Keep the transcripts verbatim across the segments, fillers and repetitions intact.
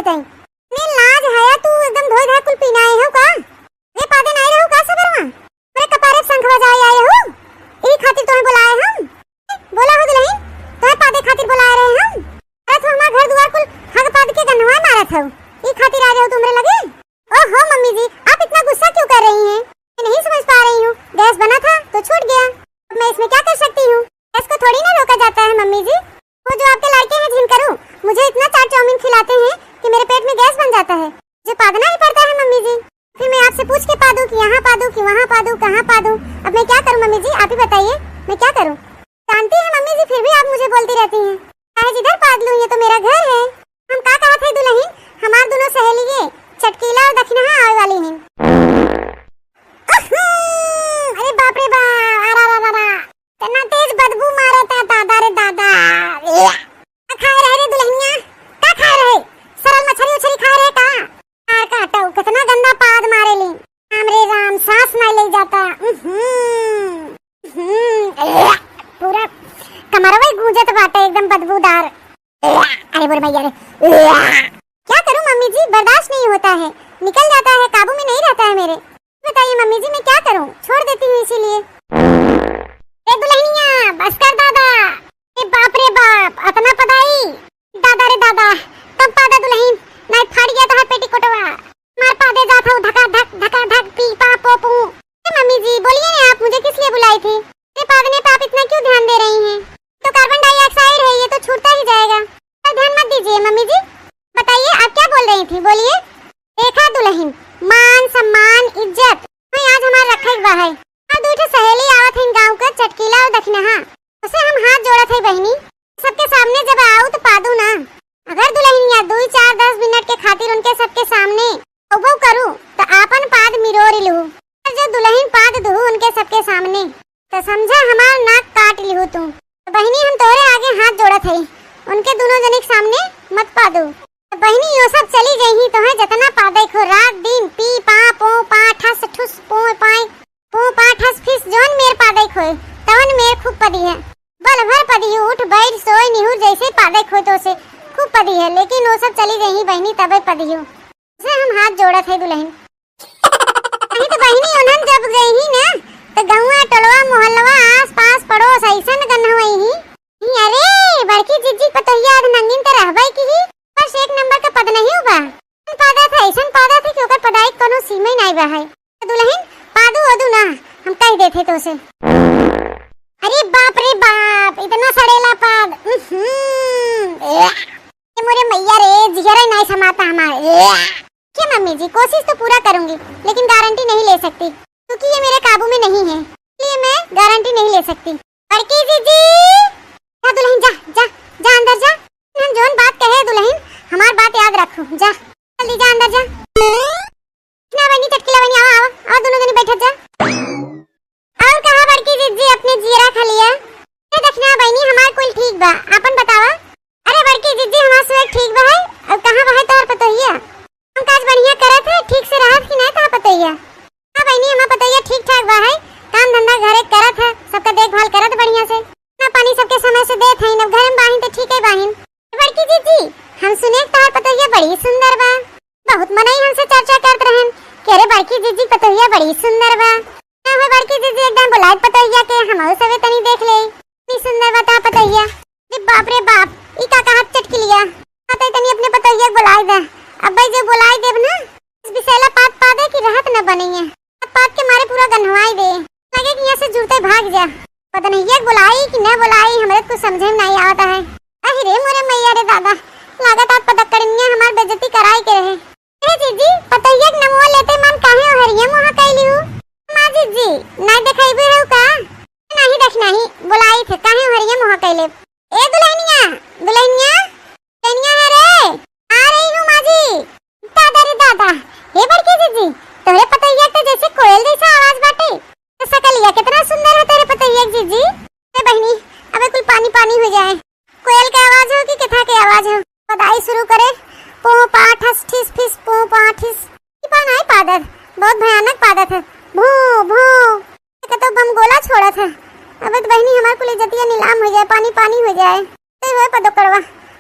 बताई। ने लाज हया तू एकदम धोए धाए कुल पीना आए हो का? रे पादे नाई रहो का सबरवा? मेरे कपारे पे शंख बजाए आए हो? ई खातिर तोहे बुलाए हम। बोला हो दुलहिन, तोहे पादे खातिर बुलाए रहे हम। अरे तू हमार घर दुआर कुल हग पाद के गन्हवा मारत हो। ई खातिर आ रहे हो तुमरे लगे? ओहो मम्मी जी, आप इतना गुस्सा क्यों कर रही हैं? मैं नहीं समझ पा रही हूँ। गैस बना था तो छूट गया, अब मैं इसमें क्या कर सकती हूँ? गैस को थोड़ी ना रोका जाता है मम्मी जी। वो जो आपके लड़के हैं झिनकरू, मुझे इतना चाट चाउमीन खिलाते हैं कि मेरे पेट में गैस बन जाता है। मुझे पादना ही पड़ता है मम्मी जी। फिर मैं आपसे पूछ के पादूँ कि यहाँ पादूँ कि वहाँ पादूँ, कहाँ पादूँ? अब मैं क्या करूँ मम्मी जी, आप ही बताइए, मैं क्या करूँ? जानती हैं मम्मी जी, फिर भी आप मुझे बोलती रहती हैं। चाहे जिधर पाद लूँ, ये तो मेरा घर है। हम का कहत है दुलहिन, हमार दुनो सहेलिये चटकीला और दखिनहा आवे वाली हैं। अरे बाप रे बाप, अरा रा रा रा। इतना तेज बदबू मारत है दादा रे दादा। का खाए रहे रे दुलहिनिया? का खाए रहे? सरल मछरी उछरी खाए रहे का? यार काटो, कितना गंदा पाद मारे ली। राम रे राम, सांस नहीं ले जाता। उहुं, उहुं, पूरा कमरवा ही गूंजत बाटे, एकदम बदबूदार। अरे बोल भैया रे। क्या करूं मम्मी जी, बर्दाश्त नहीं होता है, निकल जाता है, काबू में नहीं रहता है मेरे। बताइए मम्मी जी, मैं क्या करूं, छोड़ देती हूँ इसीलिए। ए दुलहिनिया, बस कर दादा। ए बाप रे बाप, अतना पदाई। दादा रे दादा, तब पादा दुलहिन, नाई फाड़ गया था पेटीकोटवा। मार पादे जात हूँ, धका धक, धका धक, पी पा पो पू। ए मम्मी जी, बोलिए ना, आप मुझे किस लिए बुलाई थी? मेरे पादने पे आप इतना क्यों ध्यान दे रही हैं? तो कार्बन डाइऑक्साइड है, ये तो छूटता ही जाएगा। पर ध्यान मत दीजिए मम्मी जी। बताइए, आप क्या बोल रही थी, बोलिए। देखा दुलहिन, मान सम्मान इज्जत भाई आज हमार रखे बा है। और दू ठे सहेली आवत है गाँव के चटकीला और दखिनहा, उसे हम हाथ जोड़त है बहिनी, सबके सामने जब आऊ तो पादू ना। अगर दुलहिनिया दुई चार दस मिनट के खातिर उनके सबके सामने अउबो करू तो आपन पाद मिरोर लिहू। और जो दुलहिन पाद दुहू उनके सबके सामने तो समझा हमार नाक काट लिहू तू। तो बहिनी हम तोहरे आगे हाथ जोड़त है, उनके दुनो जने के सामने मत पादू। तो बहिनी यो सब चली जइही, तोहे जतना पादे खो रात दिन पी पा पो पा ठस ठुस पो पाए पो पा ठस फिस जौन मेर पादे खोए तवन मेर खूब पदी है। बल भर पदी है, उठ बैठ सोए निहुर जैसे पादे खोए तो से खूब पदी है, लेकिन वो सब चली जइही बहिनी तबे पदी हो। से हम हाथ जोड़त है दुलहिन। नहीं तो बहिनी उन्हन जब गइही ना तो गौवा टोलवा मोहल्लवा आस पास पड़ोस ऐसन गन्हवइही। अरे बड़की जिज्जी पतोहिया अध नंगिन तो रहबे की ही, बस एक नंबर का पद नहीं हुआ। पादा था, ऐसन पादा था कि ओकर पदाई कोनो सीमा ही नहीं बा है। तो दुलहिन पादू ओदू ना, हम कह देते तो से। अरे बाप रे बाप, इतना सड़ेला पाद। उहुं, ए, ए मोरे मैया रे, जिगरे नहीं समाता हमारे। ए, क्या मम्मी जी, कोशिश तो पूरा करूंगी, लेकिन गारंटी नहीं ले सकती, क्योंकि ये मेरे काबू में नहीं है, इसलिए मैं गारंटी नहीं ले सकती। बड़की जिज्जी, जा दुलहिन, जा, जा, जा अंदर जा। हम जौन बात कहे दुलहिन, हमार बात याद रखू, जा, जल्दी जा अंदर जा। ना बहिनी, चटकीला बहिनी, आवा, आवा, आवा, दोनों जनी बैठत जा। और कहा बड़की जिज्जी अपने जियरा खा लिया? ये देखना बहिनी, हमार कुल ठीक बा, आपन बतावा। अरे बड़की जिज्जी, हमार सुबह ठीक बा है, और कहाँ बा है तोहर पतोहिया? काम काज बढ़िया करत है, ठीक से रहत कि नहीं तोहर पतोहिया? हाँ बहिनी, हमार पतोहिया ठीक ठाक बा है, काम धंधा घरे करत है, सबका देखभाल करत बढ़िया से, ना पानी सबके समय से देत है, अब घर में बाहिन तो ठीक है बाहिन। बड़की जिज्जी, हम सुने तोहर पतोहिया बड़ी सुंदर बा, बहुत मनई हमसे चर्चा करत रहन कि अरे बड़की जिज्जी पतोहिया बड़ी सुंदर बा। ना हो बड़की जिज्जी, एकदम बुलाए पतोहिया के, हम सबे तनी देख ले, इतनी सुंदर बा तोहर पतोहिया। अरे बाप रे बाप, ई का कहत चटकिलिया, हाँ तो तनी अपने पतोहिया के बुलाए दे। अब भाई जो बुलाए देब ना, इस बिसैला पात पादे की रहत न बनइया। पात के मारे पूरा गन्हवाई दे। लगे कि यहाँ से जुरते भाग जा। पता नहीं ये बुलाई कि न बुलाई, हमरे कुछ समझे में नहीं आवता है। अहि रे मोरे मैया रे दादा, लागत आप पदकड़निया हमार बेइज्जती कराई के रहे। अरे जीजी, पतोहिया के नमवा लेते मन काहे हरिया मुहा कैली हूँ? माँ जीजी, नहीं देखाई भी हो का? नहीं देख नहीं, बुलाई थे, काहे हरिया मुहा कैले? ए दुल्हनिया, दुल्हनिया, दुल्हनिया है रे, आ रही हूँ माँ जी। दादा रे दादा, हे बड़की जीजी, तोरे पतोहिया के जैसे कोयल जैसा आवाज बाटे। तो सकलिया कितना सुंदर है तोरे पतोहिया के जीजी। ए बहिनी, अबे कुल पानी पानी हो जाए। कोयल के आवाज हो कि किथा के आवाज हो? पदाई शुरू करे, पों पा ठस ठिस फिस पों पा ठिस। ई पा नाई पादत, बहुत भयानक पादत है। भों भों। एक तो बम गोला छोड़त है। अबे तो बहिनी हमार कुल इज्जतिया नीलाम हो जाए, पानी पानी हो जाए। तो होए पदोकड़वा,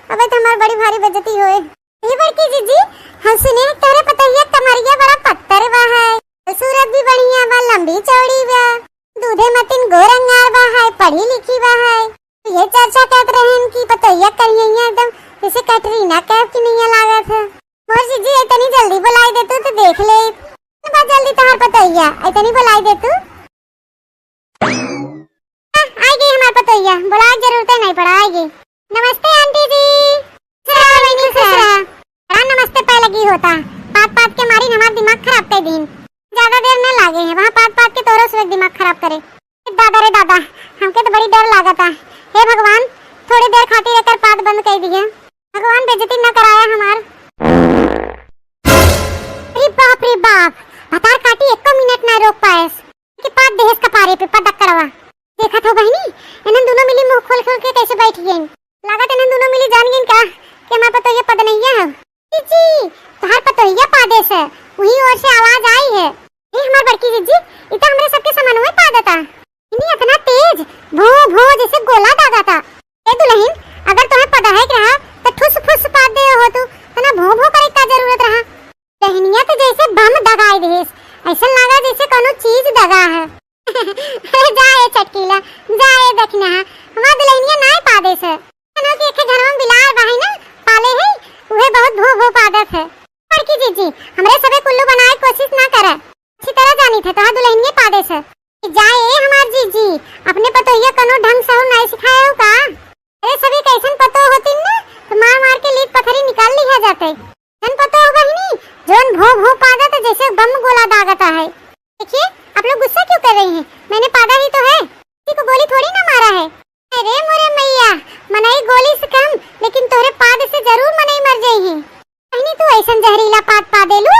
अबे तो हमार बड़ी भारी बेइज्जती होए। ए बड़की जीजी, हम सुने हैं तोहरे पतोहिया कमरिया बड़ा पत्तर बा है, सूरत भी बढ़िया बा, लंबी चौड़ी बा, दूधे मतिन गोर अंगार बा है, पढ़ी लिखी बा है। ये चर्चा करत रहन कि पतोहिया करिया एकदम जैसे कैटरीना कैफ की नैया लागत है। मोर जीजी, इतनी जल्दी बुलाई दे तू तो देख ले। बा जल्दी तोहार पतोहिया, इतनी बुलाई दे तू। आ, आई गई हमार पतोहिया, बुलाए के जरूरत नहीं पड़ा, आई गई। नमस्ते आंटी जी। खुश रहा बहनी, खुश रहा। बड़ा नमस्ते पै लगी होता, पाद पाद के मारी हमार दिमाग खराब कर दीन। ज्यादा देर न लागे है, वहाँ पाद पाद के तोरो से दिमाग खराब करे। दादा रे दादा, हमके तो बड़ी डर लागता। हे भगवान, थोड़ी देर खातिर एकर पाद बंद कर दिया। भगवान बेइज्जती न कराया हमार। अरे बाप रे बाप, भतार काटी एको मिनट ना रोक पाएस। कि पाद देहेस कपारे पे पदक्कड़वा। देखत हो बहिनी, इन्हन दुनो मिली मुँह खोल खोल के कैसे बैठ गइन। लागत इन्हन दुनो मिली जान गइन का कि हमार पतोहिया पदनैया है। जीजी, तोहार पतोहिया पादेस है, वही ओर से आवाज आई है। ए हमार बड़की जीजी, ई तो हमरे सबके समनवे पादता। इन्हीं इतना तेज, भों भों जैसे गोला दागता। ए दुलहिन, अगर तोहे पदहे के रहा तो ठुस फुस पाद दे हो तू, तना भों भों करे का जरूरत रहा। दुलहिनिया तो जैसे बम दगाई देस, ऐसा लगा जैसे कोनो चीज दगा है। अरे जा ए चटकीला, जा ए दखिनहा, हमार दुलहिनिया नाय पादेस। कनो के एक घरवा में बिलार बाही ना, पाले है, उहे बहुत भो भो पादत है। बड़की जीजी, हमरे सबे कुल्लू बनाए कोशिश ना करे। अच्छी तरह जानी थे, तोहार दुलहिनिया पादेस। कि जाए ए हमार जीजी, अपने पतोहिया कनो ढंग से नाय सिखाए हो का? अरे सबे कैसन पतोह होतिन ना, तो मार मार के लीद पथरी निकाल लिया जाते। जन पतोह बहिनी, जोन भो भो पादत जैसे बम गोला दागता है। देखिए, आप लोग गुस्सा क्यों कर रही हैं? मैंने पादा ही तो है, किसी को गोली थोड़ी ना मारा है। अरे मोरे मैया, मनई गोली से कम, लेकिन तोहरे पाद से जरूर मनई मर जाई है। बहिनी, तू ऐसन जहरीला पाद पादेलू?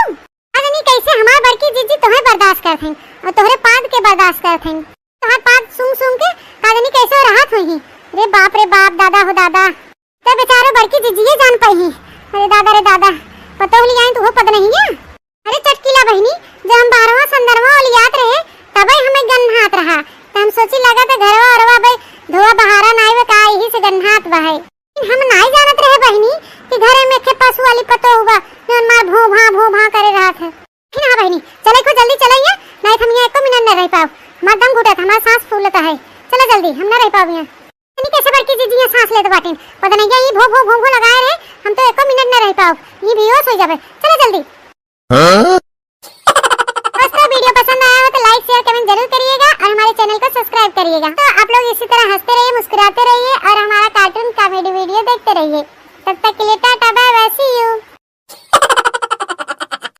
का जानी कैसे हमार बड़की जीजी तोहे बर्दाश्त करत हईं और तोहरे पाद के बर्दाश्त करत हईं। तोहार पाद सूंघ सूंघ के का जानी कैसे रहत होइहीं। रे बाप रे बाप, दादा हो दादा, त बेचारो बड़की जीजिये जान पइहीं। अरे दादा रे दादा, पतोह लियाइन त उहो पदनहिया। अरे चटकीला बहिनी, जब हम बहरवा संदरवा ओलियात रहे, तबे हमें गन्हात रहा, त हम सोची लगा त घरवा ओरवा बे धोआ बहारा नाई बे का, यही से गन्हात बा है। हम नाई जानत रहे बहिनी कि घरे में खे पशु वाली पतोह बा, जौन मार भों भां भों भां करे रहत है। फिर हाँ बहिनी, चले को जल्दी चले यहाँ, नाई त हम यहाँ एको मिनट न रह पाओ। हमार दम घुटत, हमार सांस फूलत है। चलो जल्दी, हम न रह पाओ यहाँ। तनी कैसे बड़की जीजी यहाँ सांस लेत बाटिन, पता नहीं क्या ये भो भो भो भो लगाए रहे, हम तो एको मिनट न रह पाओ, ये बेहोश हो जाबे। चलो जल्दी। हाँ? दोस्तों, वीडियो पसंद आया हो तो like, share, comment जरूर करिएगा और हमारे चैनल को सब्सक्राइब करिएगा। तो आप लोग इसी तरह हंसते रहिए, मुस्कुराते रहिए और हमारा कार्टून कॉमेडी वीडियो देखते रहिए। तब तक के लिए